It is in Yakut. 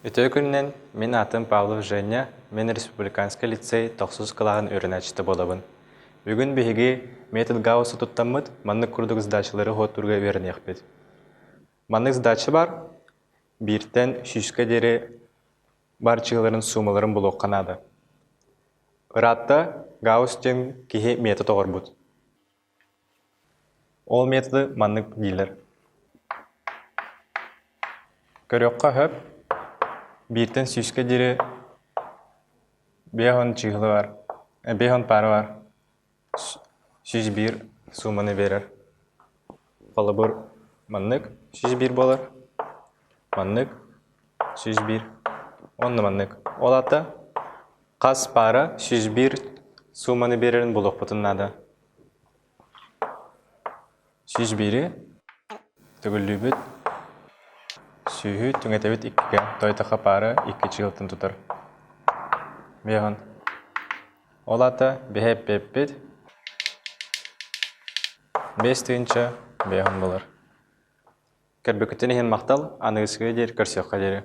Үтүө күнүнэн, мин аатым Павлов Женя, мин Республиканскай лицей тохсус кылааһын үөрэнээччитэ буолабын. Бүгүн биһиги метод Гаусса туттаммыт маннык курдук сдачалары уһуоттуурга үөрэниэхпит. Маннык сдача бар, бииртэн сүүскэ диэри бар чыыларын суумаларын булуохха наада. Ыраатта Гаусс диэн киһи метод оҕорбут. Ол методы маннык дииллэр: Көрүөххэ сөп, бииртэн сүүскэ диэри 50 чыыһыла бар, 50 паара бар, 101 сууманы биэрэр. Холобур, маннык 101 буолар, маннык 101 уонна маннык. Ол аата хас паара 101 сууманы биэрэрин булуохпутун наада. 101-и төгүллүүбүт, сүүһү түҥэтэбит иккигэ, тойтохо паара икки чыылтын тутар. Биэһин. Ол аата биһэ эппиэппит 5000 биэһин булар. Көрбүккүтүн иһин махтал, аныгыскыга диэри көрсүөххэ диэри.